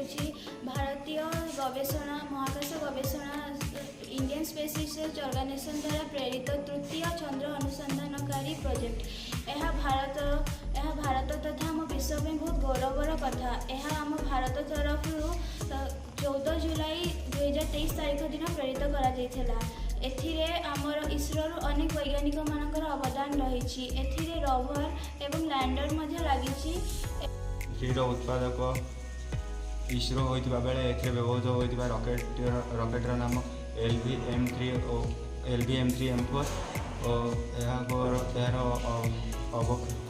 ହେଉଛି ଭାରତୀୟ ଗବେଷଣା ମହାକାଶ ଗବେଷଣା ଇଣ୍ଡିଆନ୍ ସ୍ପେସ୍ ରିସର୍ଚ୍ଚ ଅର୍ଗାନାଇଜେସନ୍ ଦ୍ୱାରା ପ୍ରେରିତ ତୃତୀୟ ଚନ୍ଦ୍ର ଅନୁସନ୍ଧାନକାରୀ ପ୍ରୋଜେକ୍ଟ। ଏହା ଭାରତ ତଥା ଆମ ବିଶ୍ୱ ପାଇଁ ବହୁତ ଗୌରବର କଥା। ଏହା ଆମ ଭାରତ ତରଫରୁ 14 ଜୁଲାଇ 2023 ତାରିଖ ଦିନ ପ୍ରେରିତ କରାଯାଇଥିଲା। ଏଥିରେ ଆମର ଇସ୍ରୋରୁ ଅନେକ ବୈଜ୍ଞାନିକମାନଙ୍କର ଅବଦାନ ରହିଛି। ଏଥିରେ ରୋଭର ଏବଂ ଲ୍ୟାଣ୍ଡର ମଧ୍ୟ ଲାଗିଛି। ଥ୍ରୀର ଉତ୍ପାଦକ ଇସ୍ରୋ ହୋଇଥିବା ବେଳେ ଏଥିରେ ବ୍ୟବହୃତ ହୋଇଥିବା ରକେଟ୍ର ନାମ LVM-3 ଓ LVM-3 M4 ଓ ଏହାର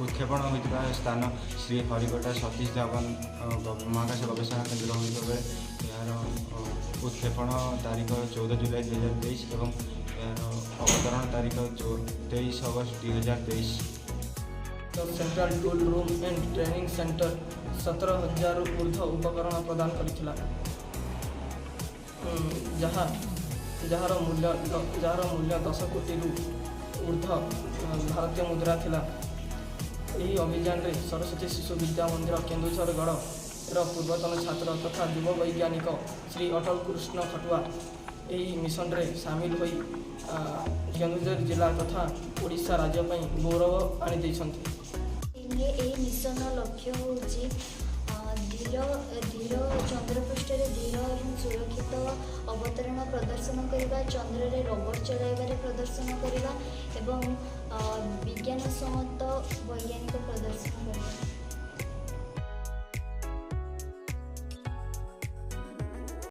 ଉତ୍କ୍ଷେପଣ ହୋଇଥିବା ସ୍ଥାନ ଶ୍ରୀହରିକୋଟା ସତୀଶ ଧାୱନ ମହାକାଶ ଗବେଷଣା କେନ୍ଦ୍ର ହୋଇଥିବା ବେଳେ ଏହାର ଉତ୍କ୍ଷେପଣ ତାରିଖ 14 ଜୁଲାଇ 2023 ଏବଂ ଏହାର ଅବତରଣ ତାରିଖ 23 August 2023। Central Tool Room and Training Centre 17,000ରୁ ଉର୍ଦ୍ଧ୍ୱ ଉପକରଣ ପ୍ରଦାନ କରିଥିଲା, ଯାହାର ମୂଲ୍ୟ 10 କୋଟିରୁ ଉର୍ଦ୍ଧ୍ୱ ଭାରତୀୟ ମୁଦ୍ରା ଥିଲା। ଏହି ଅଭିଯାନରେ ସରସ୍ୱତୀ ଶିଶୁ ବିଦ୍ୟା ମନ୍ଦିର, କେନ୍ଦୁଝରଗଡ଼ର ପୂର୍ବତନ ଛାତ୍ର ତଥା ଯୁବ ବୈଜ୍ଞାନିକ ଶ୍ରୀ ଅଟଳ କୃଷ୍ଣ ଖଟୁଆ ଏହି ମିଶନରେ ସାମିଲ ହୋଇ କେନ୍ଦୁଝର ଜିଲ୍ଲା ତଥା ଓଡ଼ିଶା ରାଜ୍ୟ ପାଇଁ ଗୌରବ ଆଣିଦେଇଛନ୍ତି। ଏହି ମିଶନର ଲକ୍ଷ୍ୟ ହେଉଛି ଧୀର ଧୀର ଚନ୍ଦ୍ରପୃଷ୍ଠରେ ଧୀର ଏବଂ ସୁରକ୍ଷିତ ଅବତରଣ ପ୍ରଦର୍ଶନ କରିବା, ଚନ୍ଦ୍ରରେ ରୋବୋଟ ଚଳାଇବାରେ ପ୍ରଦର୍ଶନ କରିବା ଏବଂ ବିଜ୍ଞାନ ସମ୍ମତ ବୈଜ୍ଞାନିକ ପ୍ରଦର୍ଶନ କରିବା।